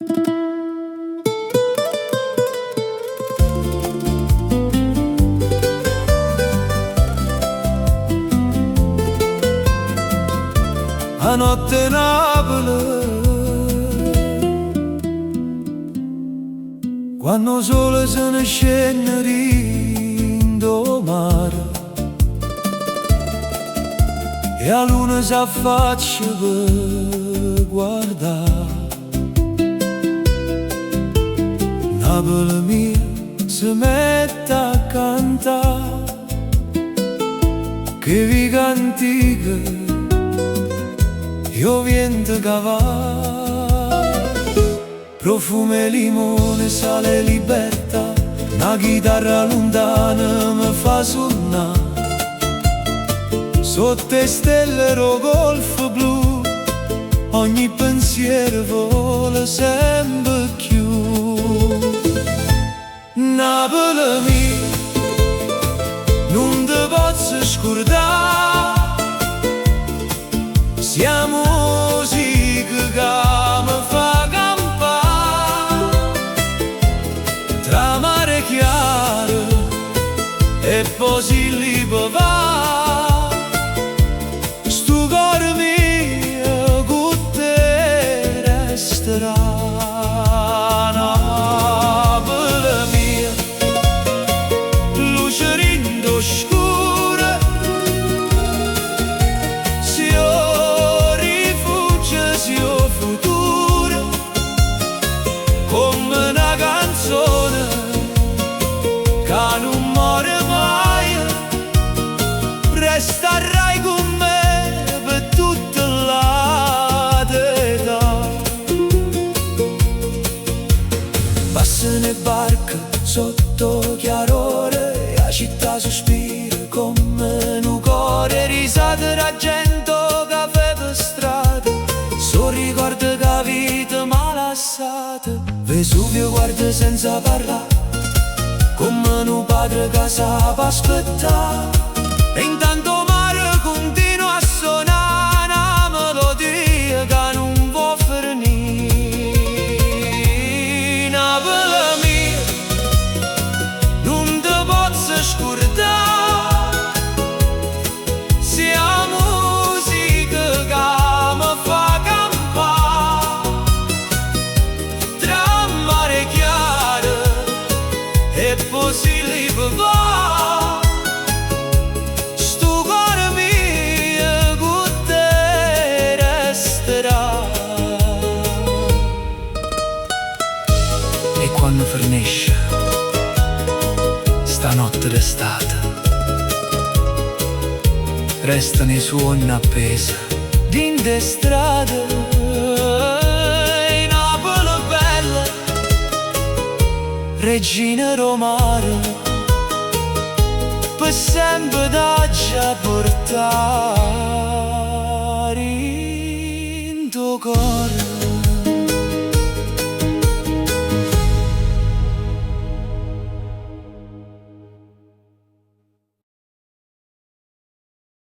A notte 'e Napule Quanno 'o sole se ne scenne dint' 'o mare E 'a luna s'affaccia pe' guardà Napule mia se mette a cantà Cu 'e viche antiche e 'o viento che va Profumo 'e limone, sale e libertà 'Na chitarra luntana me fa sunnà Sott' 'e stelle d' 'o golfo blu Ogni pensiero vola sempe cchiù Napule mia, nun te pozzo scurdà Si 'a musica ca me fa campà Tra Marechiare e Posillipo va 'Stu core mio cu te resterà Napule mia, luce dint' 'o scuro Si 'o rifugio, si 'o futuro Comme 'na canzone ca nun more maje Restarrai cu me pe' tutta l'età Passano 'e barche sotto 'o chiarore E 'a città sospira come nu core Risate d' 'a gente, 'o cafè per strada So' ricordi che 'a vita m'ha lasciato Vesuvio guarda senza parlà Come nu padre che sape aspettà E intanto 'o mare continua a suonà 'na melodia che nun vo' fernì Napule mia, nun te pozzo scurdà Si 'a musica che me fa campà Tra Marechiare e Posillipo va 'Stu core mio cu te resterà E quanno fernesce 'sta notte d'estate Restano 'e suonne appese Dint' 'e strade 'e Napule bella Regina d' 'o mare Pe' sempe t'aggia purtà dint' 'o core.